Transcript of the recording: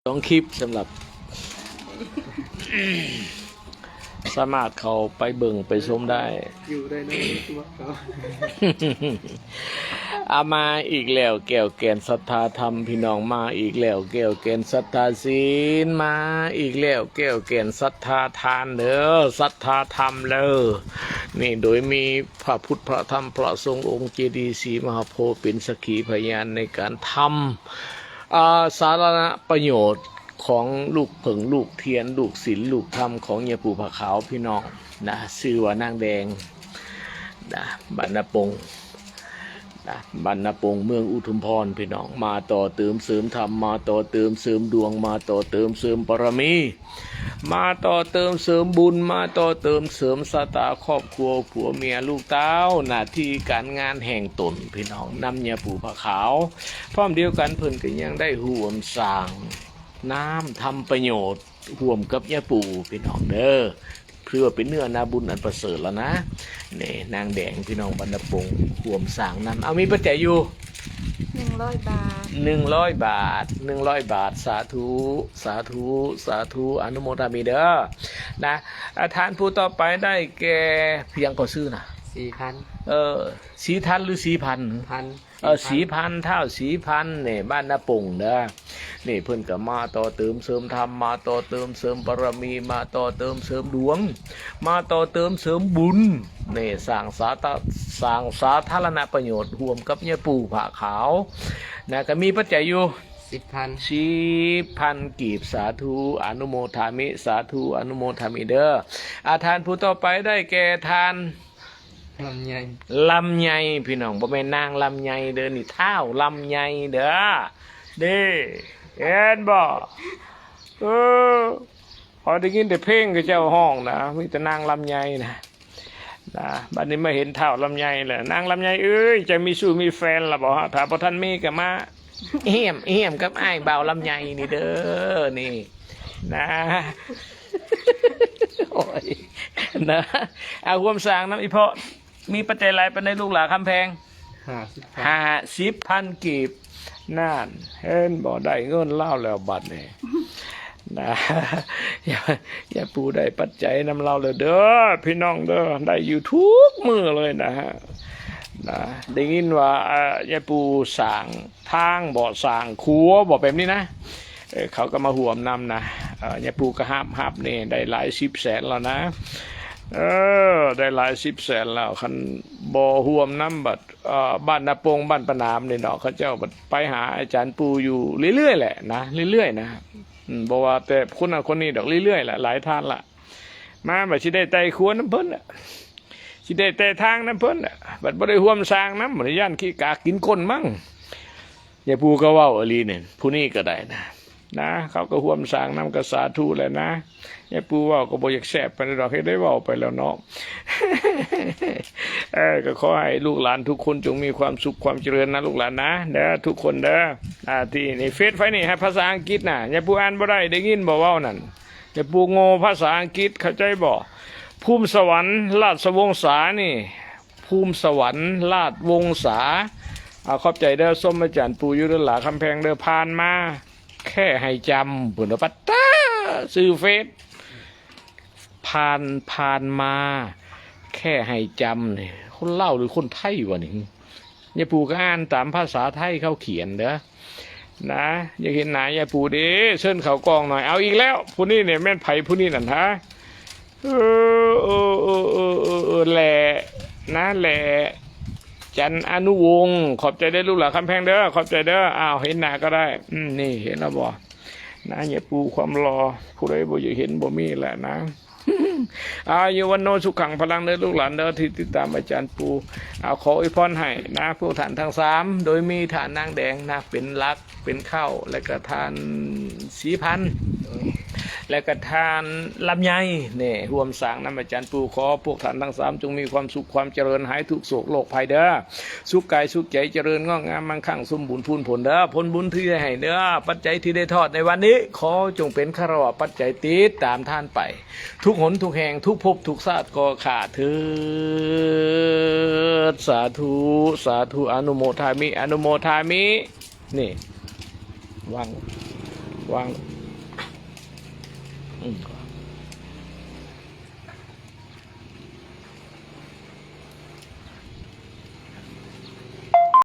ສອງຄລິບສຳລັບ ສາມາດເຂົ້າໄປເບິ່ງໄປຊົມໄດ້ ຢູ່ໄດ້ໃນຕົວເຂົາ. ອາ ມາອີກແລ້ວ ແກ້ວແກ່ນສັດທາທຳ ພີ່ນ້ອງ ມາອີກແລ້ວ ແກ້ວແກ່ນສັດທາສິນ ມາອີກແລ້ວ ແກ້ວແກ່ນສັດທາທານເດີ ສັດທາທຳເດີ. ນີ້ໂດຍມີພະພຸດ ພະທຳ ພະສົງ ອົງເຈດີສີມະຫາໂພ ເປັນສັກຂີພະຍານໃນການທຳ ອາ ສາທາລະນະປະໂຫຍດຂອງລູກເຜິ້ງ ລູກທຽນ ລູກສິນ ລູກທຳຂອງຍາປູ່ຜ້າຂາວ ພີ່ນ້ອງນະ ຊື່ວ່ານາງແດງນະ ບ້ານນາປົງນະ ບ້ານນາປົງ ເມືອງອຸທຸມພອນ ພີ່ນ້ອງ. ມາຕໍ່ເຕີມເສີມທຳ ມາຕໍ່ເຕີມເສີມດວງ ມາຕໍ່ເຕີມເສີມບາລະມີ ມາຕໍ່ເຕີມເສີມບຸນ ມາຕໍ່ເຕີມເສີມຊະຕາຄອບຄົວ ຜົວເມຍລູກເຕົ້າ ໜ້າທີ່ການງານແຫ່ງຕົນ ພີ່ນ້ອງ ນຳຍາປູ່ຜ້າຂາວ. ພ້ອມດຽວກັນເພິ່ນກໍຍັງໄດ້ຮ່ວມສ້າງນາມທຳປະໂຫຍດຮ່ວມກັບຍາປູ່ ພີ່ນ້ອງເດີ ຖືວ່າເປັນເນື້ອນາບຸນອັນປະເສີດແລ້ວນະ. ນີ້ນາງແດງ ພີ່ນ້ອງ ບ້ານນາປົງ ຮ່ວມສ້າງນຳ. ເອົາ ມີປັດໄຈຢູ່ ໜຶ່ງຮ້ອຍບາດ ໜຶ່ງຮ້ອຍບາດ ໜຶ່ງຮ້ອຍບາດ ສາທຸ ສາທຸ ສາທຸ ອະນຸໂມທາມິເດີນະ. ອາ ທ່ານຜູ້ຕໍ່ໄປໄດ້ແກ່ ຫຍັງກໍຊື່ນະ ສີພັນ ເອີ ສີທັນ ຫຼື ສີພັນ? ພັນ ເອີ ສີພັນ ທ້າວສີພັນ ນີ້ ບ້ານນາປົງເດີ. ນີ້ເພິ່ນກໍມາຕໍ່ເຕີມເສີມທຳ ມາຕໍ່ເຕີມເສີມບາລະມີ ມາຕໍ່ເຕີມເສີມດວງ ມາຕໍ່ເຕີມເສີມບຸນ ນີ້ ສ້າງສາທາ ສ້າງສາທາລະນະປະໂຫຍດຮ່ວມກັບຍາປູ່ຜ້າຂາວນະ. ກໍມີປັດໄຈຢູ່ ສິບພັນ ສິບພັນກີບ ສາທຸ ອະນຸໂມທາມິ ສາທຸ ອະນຸໂມທາມິເດີ. ອາ ທ່ານຜູ້ຕໍ່ໄປໄດ້ແກ່ທ່ານ ລຳໄຍ ລຳໄຍ ພີ່ນ້ອງ ບໍ່ແມ່ນນາງລຳໄຍເດີ ນີ້ ທ້າວລຳໄຍເດີ ເດ້ ເຫັນບໍ່? ເອີ ຂ້ອຍໄດ້ຍິນແຕ່ເພງເຂົາເຈົ້າຮ້ອງນະ ມີແຕ່ນາງລຳໄຍນະ ນະ ບັດນີ້ມາເຫັນທ້າວລຳໄຍແລ້ວ. ນາງລຳໄຍເອີຍ ເຈົ້າມີຊູ້ມີແຟນລະບໍ່? ຖ້າບໍ່ທັນມີກໍມາ ຮ່ຽມ ຮ່ຽມກັບອ້າຍບ່າວລຳໄຍນີ້ເດີ ນີ້ນະ ໂອ້ຍ ນະ. ເອົາ ຮ່ວມສ້າງນຳອີ່ພໍ່ ມີປັດໄຈຫຼາຍປານໃດລູກຫຼ້າຄຳແພງ? ຫ້າສິບພັນ ຫ້າສິບພັນກີບ. ນັ້ນ ເຫັນບໍ່? ໄດ້ເງິນລາວແລ້ວບັດນີ້ນະ ຍາ ຍາປູ່ໄດ້ປັດໄຈນຳລາວແລ້ວເດີ ພີ່ນ້ອງເດີ ໄດ້ຢູ່ທຸກມື້ເລີຍນະ ນະ. ໄດ້ຍິນວ່າ ອາ ຍາປູ່ສ້າງ ທາງບໍ ສ້າງຂົວບໍ ແບບນີ້ນະ ເອີ ເຂົາກໍມາຮ່ວມນຳນະ. ເອີ ຍາປູ່ກໍຮັບ ຮັບນີ້ໄດ້ຫຼາຍສິບແສນແລ້ວນະ ເອີ ໄດ້ຫຼາຍສິບແສນແລ້ວ. ຄັນບໍ່ຮ່ວມນຳບັດ ເອີ ບ້ານນາປົງ ບ້ານປະໜາມນີ້ເນາະ ເຂົາເຈົ້າບັດໄປຫາອາຈານປູ່ຢູ່ເລື້ອຍໆແຫຼະນະ ເລື້ອຍໆນະ. ອືມ ບໍ່ວ່າແຕ່ຄົນນັ້ນຄົນນີ້ດອກ ເລື້ອຍໆແຫຼະ ຫຼາຍທ່ານລະ. ມາບັດຊິໄດ້ໄຕ່ຂົວນຳເພິ່ນ ຊິໄດ້ແຕ່ທາງນຳເພິ່ນ ບັດບໍ່ໄດ້ຮ່ວມສ້າງນຳ ຢ້ານຂີ້ກາກກິນກົ້ນມັ້ງ. ຍາຍປູກໍເວົ້າອີ່ຫຼີນີ້ ຜູ້ນີ້ກໍໄດ້ນະ ນະ ເຂົາກໍຮ່ວມສ້າງນຳ ກໍສາທຸແຫຼະນະ. ຍາຍປູເວົ້າກໍບໍ່ຢາກແຊບປານໃດດອກ ເຮັດໄດ້ເວົ້າໄປແລ້ວເນາະ. ເອີ ກໍຂໍໃຫ້ລູກຫຼານທຸກຄົນຈົ່ງມີຄວາມສຸກຄວາມຈະເລີນນະ ລູກຫຼານນະ ເດີ ທຸກຄົນເດີ. ອ່າ ທີ່ນີ້ເຟສໄຟນີ້ໃຫ້ພາສາອັງກິດນະ ຍາຍປູອ່ານບໍ່ໄດ້ ໄດ້ຍິນບໍ່ເວົ້ານັ້ນ? ຍາຍປູໂງ່ພາສາອັງກິດ ເຂົ້າໃຈບໍ່? ພູມສະຫວັນ ລາດສະວົງສານີ້ ພູມສະຫວັນ ລາດວົງສາ. ອາ ຂອບໃຈເດີ ຊົມອາຈານປູຢູ່ເດີ ຫຼ້າຄຳແພງເດີ. ຜ່ານມາແຄ່ໃຫ້ຈຳ ເພິ່ນວ່າ ປັດຕາ ຊື່ເຟສ ຜ່ານ ຜ່ານມາແຄ່ໃຫ້ຈຳນີ້ ຄົນລາວ ຫຼື ຄົນໄທວະນີ້? ຍາຍປູກໍອ່ານຕາມພາສາໄທເຂົາຂຽນເດີ ນະ. ຢາກເຫັນໜ້າຍາຍປູເດ້ ເຊີນເຂົ້າກ້ອງໜ້ອຍ. ເອົາອີກແລ້ວ ຜູ້ນີ້ນີ້ແມ່ນໃຜ ຜູ້ນີ້ນັ້ນຫາ? ເອີ ເອີ ແຫຼະ ນະ ແຫຼະ ຈັນອະນຸວົງ ຂອບໃຈເດີລູກຫຼ້າຄຳແພງເດີ ຂອບໃຈເດີ. ອ້າວ ເຫັນໜ້າກໍໄດ້ ອືມ ນີ້ເຫັນແລ້ວບໍ່? ນະ ຍາຍປູຄວາມຫຼໍ່ ຜູ້ໃດບໍ່ຢາກເຫັນບໍ່ມີແຫຼະນະ. ອາຍຸວັນໂນສຸຂັງພະລັງເດີລູກຫຼານເດີ ທີ່ຕິດຕາມອາຈານປູ. ເອົາ ຂໍອວຍພອນໃຫ້ນະ ພວກທ່ານທັງສາມ ໂດຍມີທ່ານນາງແດງນະ ເປັນຫຼັກເປັນເຄົ້າ ແລະກະທ່ານສີພັນ ແລະກະທ່ານລຳໄຍ ນີ້ ຮ່ວມສ້າງນຳອາຈານປູ. ຂໍພວກທ່ານທັງສາມຈົ່ງມີຄວາມສຸກຄວາມຈະເລີນ ຫາຍທຸກໂສກໂລກໄພເດີ ສຸກກາຍສຸກໃຈ ຈະເລີນງອກງາມ ມັງຄັ່ງສມບູນພູນຜົນເດີ. ຜົນບຸນທີ່ໄດ້ໃຫ້ເດີ ປັດໄຈທີ່ໄດ້ທອດໃນວັນນີ້ ຂໍຈົ່ງເປັນຄາລະວະປັດໄຈຕິດຕາມທ່ານໄປ ທຸກຫົນທຸກແຫ່ງ ທຸກພົບທຸກຊາດກໍຂ້າເທີດ. ສາທຸ ສາທຸ ອະນຸໂມທາມິ ອະນຸໂມທາມິ. ນີ້ ວາງ ວາງ ອືມ